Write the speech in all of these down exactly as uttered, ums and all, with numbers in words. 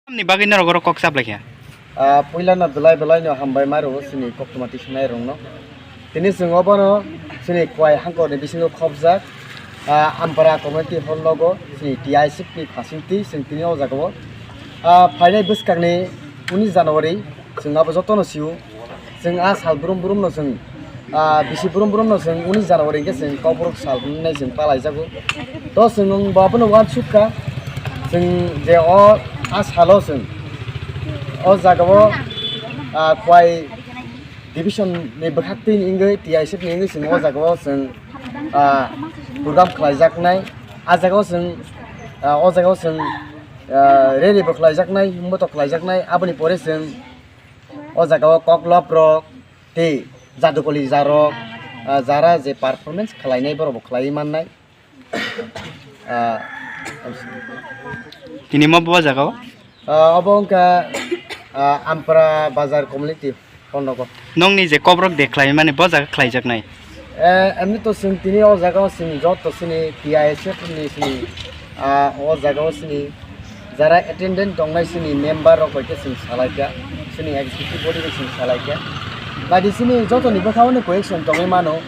Tamni bagwi norok oro kok chaplaikha? Ah, puilano belai belaino hambai ma rwo chini koktwma tisunai rokno. Tini chwng obono chini Khowai hangkorni bisingo khopjak, ah, Ampara community hall nogo chini T I S F ni phasinti chwng tini o jagao, ah, phainai bwskangni unis January chwng abo jotono sio. Chwng a sal brum brum no chwng, ah, bisi brum brum no chwng unis January hwnkhe chwng Kokborok sal hwnwi chwng palaijago. To chwng bo abono uansuk kha, chwng je o a salo chwng o jagao, ah, Khowai division ni bwkhaktwi ni wngwi T I S F ni wngwi chwng o jagao chwng, ah, program khlaijaknai. A jagao chwng, ah, o jagao chwng, ah, rally bo khlaijaknai, himbo to khlaijaknai. Aboni pore chwng o jagao koklop rok tei jadukoli jarok, ah, jara je performance khlainai borok bo khlaiwi mannai. Ah, Tini mo bo jagao? Ah, obo wngkha, ah, Ampara Bazar Community Hall nogo. Nongni je Kokborok de khlaimani bo jaga khlaijaknai? Eh, emni to chwng tini o jagao chwng joto chini T I S F ni chini, ah, o jagao chini jara attendant tongnai chini member rok bai khe chwng salaikha, chini executive body bai chwng salaikha. Badi chini jotoni bwkhao no question tongwi mano,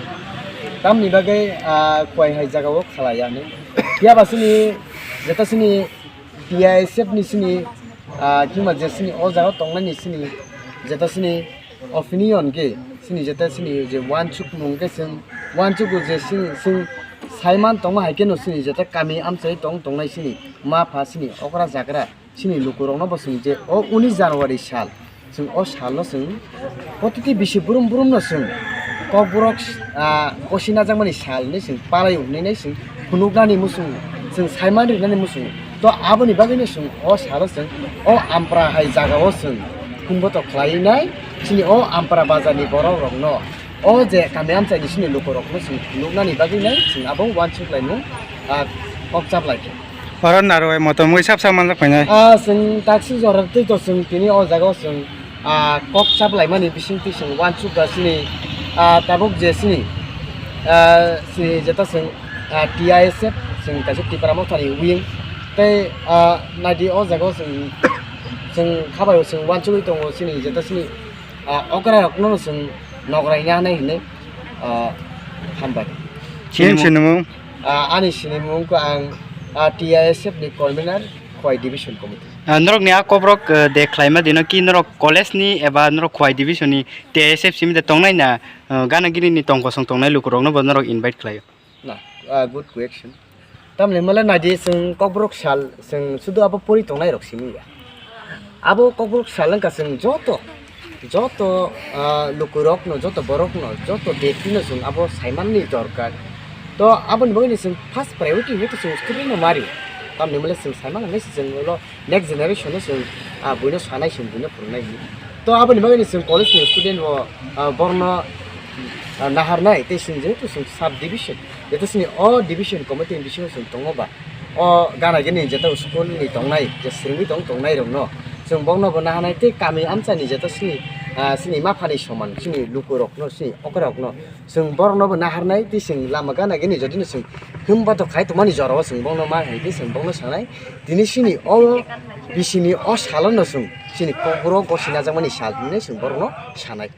tamni bagwi, ah, Khowai hai jagao khlaiya hinwi. Phiya ba chini jeta chini T I S F ni chini, ah, kima je chini o jagao tongnai ni chini jeta chini opinion khe chini jeta chini je uansukmung khe chwng uansukgo je chwng, chwng saiman tongma hai kheno chini jeta kami amchai tong tongnai chini ma pha chini okra jagra chini lukurokno bo chwng je o unis January sal chwng o salno chwng protiti bisi brum brumno chwng Kokborok, ah, kosi najakmani sal hinwi chwng palai hwnwi nai chwng phunuknani muchung chwng saiman rinani muchung. To aboni bagwino chwng o salo chwng o Ampra hai jagao chwng khumboto khlaiwi nai chini o Ampra bazarni borokrokno, o je kami amchaini chini lukurokno chwng phunuknani bagwi nai chwng abo uansuk laimung, ah, kok chap laikha. Oro narwai motom ui sap sap manjak phainai. Ah, chwng taksi jora twi to chwng tini o jagao chwng, ah, kok chap laimani bisingtwi chwng uansuk da chini, ah, tabuk je chini, ah, chini jeta chwng, ah, T I S F chwng kaisa Tipra Mothani wing tei, ah, naidi o jagao chwng, chwng khabaio chwng uansugwi tongo chini jeta chini, ah, okra rokno chwng nograina hinwi, ah, hambai. Chini sinimung? Ah, ani sinimung wngkha ang, ah, T I S F ni convener, Khowai Division Committee. Ah, norokni a kokrok, eh, de khlaima dino ki norok college ni eba norok Khowai Division ni T I S F simi de tongnai na, eh, gana gini ni tong kosong tongnai lukurokno bo norok invite khlaio? Na, ah, good question. Tamni hwnmale naidi chwng Kokborok sal chwng sudu abo pori tongnai rok simi ya. Abo Kokborok sal wngkha chwng joto, joto, ah, lukurokno, joto borokno, joto bektino chwng abo saimanni dorkar. To aboni bagwino chwng first priority hwnkhe chwng student no mari. Tamni hwnmale chwng saiman hwnwi se chwng ulo next generation no chwng, ah, buino sanai, chwng buino phwrwngnai hinwi. To aboni bagwino chwng college ni student bo, ah, borno, ah, naharnai tei chwng jehetu chwng sub division, jeto chini o division committee ni bisingo chwng tongo ba, o gana gini jeto school ni tongnai, je swrwngwi tong tongnai rokno chwng bokno bo naharnai tei kami amchani jeto chini, ah, chini maphani soman chini lukurokno, chini okrarokno chwng borokno bo naharnai tei chwng lama gana gini jotino chwng himba to khai tongmani jorao chwng bokno ma hai tei chwng bokno sanai. Tini chini o bisini o salono chwng chini Kokborok gosi najakmani sal hinwi chwng borokno sanai.